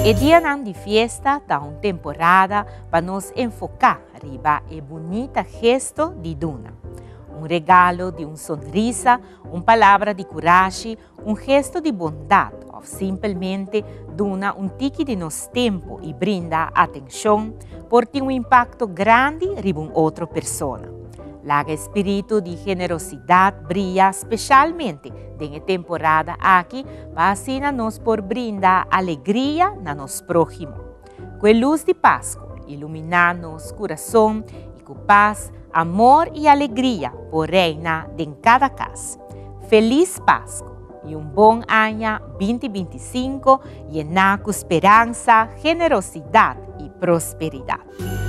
E dianan di fiesta ta un temporada pa nos enfoká riba e bunita gesto di duna. Un regalo di un sonrisa, un palabra di kurashi, un gesto di bondat òf simpelmente duna un tiki di nos tempu i brinda atenshon por tin un impakto grandi riba un otro persona. Laga e spiritu di generosidat bria speshalmente den e temporada aki pa asina nos por brinda alegria na nos próhimo. Ku e lus di Pasku iluminá nos kurason i ku pas, amor i alegria por reina den kada kas. Felis Pasku i un bon aña 2025 yená ku speransa, generosidat i prosperidat.